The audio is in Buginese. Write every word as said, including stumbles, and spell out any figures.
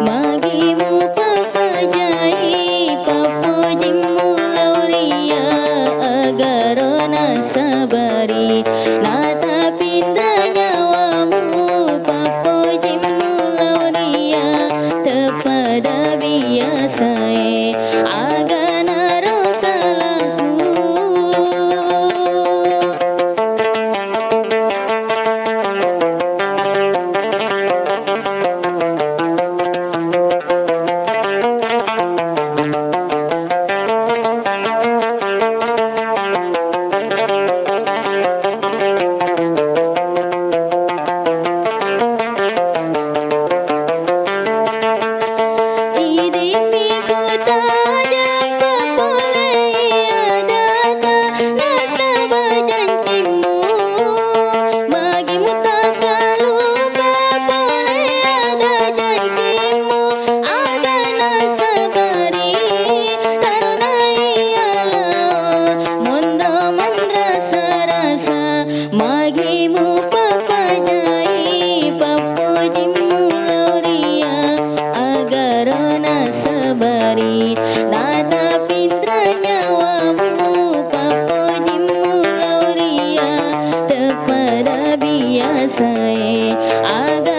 Magi mupapajai pappojimmu lao ri Iya, agaro nasabari, natapinra nyawamu pappojimmu lao ri Iya, teppada biasae, aganaro salahku. Idimmi kutajeng papolei adata nasaba jancimmu. Magi mutakalupa pole ada jancimmu, aga nasabari tarunai alao monro manrasa-rasa. Magi mupapajai pappojimmu lao ri Iya, agaro nasabari, natapinra nyawamu pappojimmu lao ri Iya, teppada biasae, aga